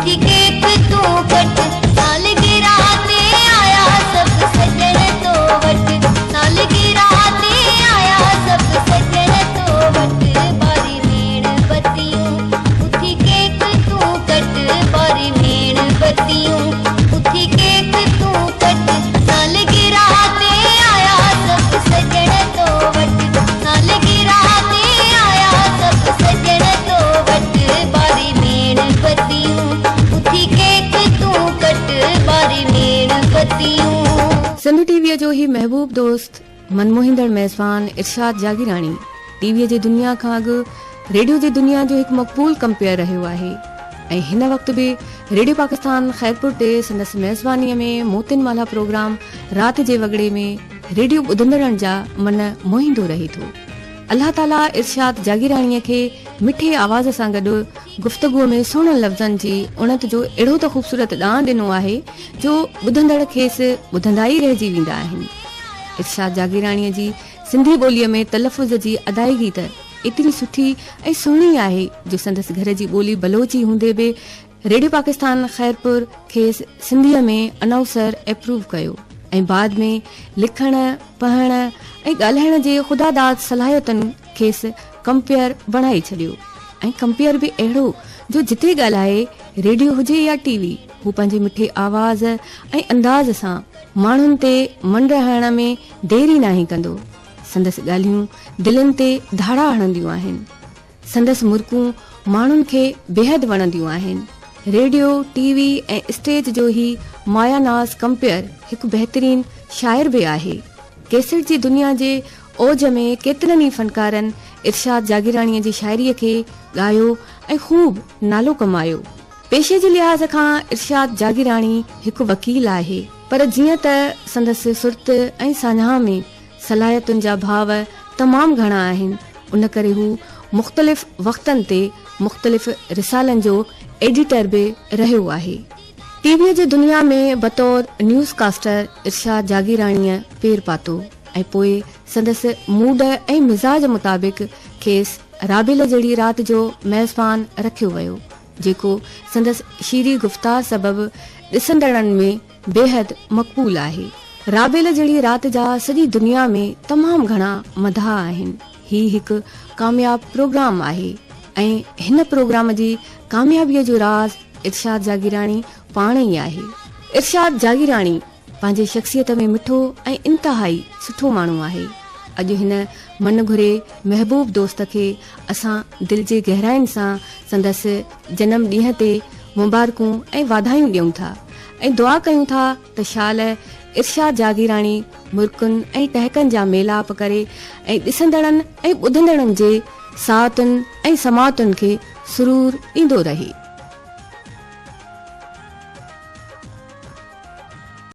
اٿي ڪيڪ تون ڪٽ، سالگرهه تي آيا سڀ سڄڻ تو وٽ، سالگرهه تي آيا سڀ سڄڻ تو وٽ، ٻاري ميڻ بتيون، اٿي ڪيڪ تون ڪٽ، ٻاري ميڻ بتيون، اٿي ڪيڪ تون ڪٽ، سالگرهه تي آيا سڀ سڄڻ تو وٽ، سالگرهه تي آيا سڀ سڄڻ تو وٽ، ٻاري ميڻ بتيون، اٿي ڪيڪ تون ڪٽ، ٻاري ميڻ بتيون. سنڌ ٽي ويء جو هي محبوب دوست، من موهيندڙ ميزبان ارشاد جاگيراڻي ٽي ويء جي دنيا کان اڳ ريڊيو جي دنيا جو هڪ مقبول ڪمپيئر رهيو آهي ۽ هن وقت به ريڊيو پاڪستان خيرپور تي سندس ميزبانيء ۾ موتين مالها پروگرام رات جي وڳڙي ۾ ريڊيو ٻڌندڙن جا من موهيندو رهي ٿو. الله تعاليٰ ارشاد جاگيراڻيء کي مٺي آواز سان گڏ گفتگوء ۾ سهڻن لفظن جي اڻت جو اهڙو ته خوبصورت ڏانء ڏنو آهي جو ٻڌندڙ کيس ٻڌندا ئي رهجي ويندا آهن. ارشاد جاگيراڻيء جي سنڌي ٻوليء ۾ تلفظ جي ادائگي ته ايتري سٺي ۽ سهڻي آهي جو سندس گهر جي ٻولي بلوچي هوندي به ريڊيو پاڪستان خيرپور کيس سنڌيء ۾ انائوسر ايپروو ڪيو ۽ بعد ۾ لکڻ، پڙهڻ ۽ ڳالهائڻ جي خداداد صلاحيتن کيس ڪمپيئر بڻائي ڇڏيو ۽ ڪمپيئر به اهڙو جو جتي ڳالهائي ريڊيو هجي يا ٽي وي هو پنهنجي مٺي آواز ۽ انداز سان ماڻهن تي منڊ هڻڻ ۾ دير ئي ناهي ڪندو. سندس ڳالهيون دلين تي ڌاڙا هڻنديون آهن. سندس مرڪون ماڻهن کي بيحد وڻنديون آهن. ريڊيو، ٽي وي ۽ اسٽيج جو هي مايا ناز ڪمپيئر هڪ بهترين شاعر به آهي. ڪيسٽ جي دنيا جي اوج ۾ ڪيترن ئي فنڪارن ارشاد جاگيراڻيء جي شاعريء کي ڳايو ۽ خوب نالو ڪمايو. پيشي جي لحاظ کان ارشاد جاگيراڻي هڪ وڪيل آهي پر جيئن ته سندس سرت ۽ ساڃاهه ۾ صلاحيتن جا ڀاو تمام گهڻا آهن، ان ڪري هو مختلف وقتن تي مختلف رسالن جو ايڊيٽر به رهيو آهي. ٽي ويء جي دنيا ۾ بطور نيوز ڪاسٽر ارشاد جاگيراڻيء پير پاتو ۽ پوء سندس موڊ ۽ مزاج مطابق کيس رابيل جهڙي رات جو ميزبان رکيو ويو، جيڪو سندس شيري گفتار سبب ڏسندڙن ۾ بيحد مقبول آهي. رابيل جهڙي رات جا سڄي دنيا ۾ تمام گهڻا مداح آهن. هي هڪ ڪامياب پروگرام آهي ۽ هن پروگرام جي ڪاميابيء جو راز ارشاد جاگيراڻي پاڻ ئي آهي. ارشاد جاگيراڻي پنهنجي شخصيت ۾ مٺو ۽ انتهائي سٺو ماڻهو آهي. اڄ هن من گهري محبوب دوست کي اسان دل جي گهراين سان سندس جنم ڏينهن تي مبارڪون ۽ واڌايون ڏيون ٿا ۽ دعا ڪيون ٿا ته شال ارشاد جاگيراڻي مرڪن ۽ ٽهڪن جا ميلاپ ڪري ۽ ڏسندڙن ۽ ٻڌندڙن جي ساعتن ۽ سماعتن کي سرور ڏيندو رهي.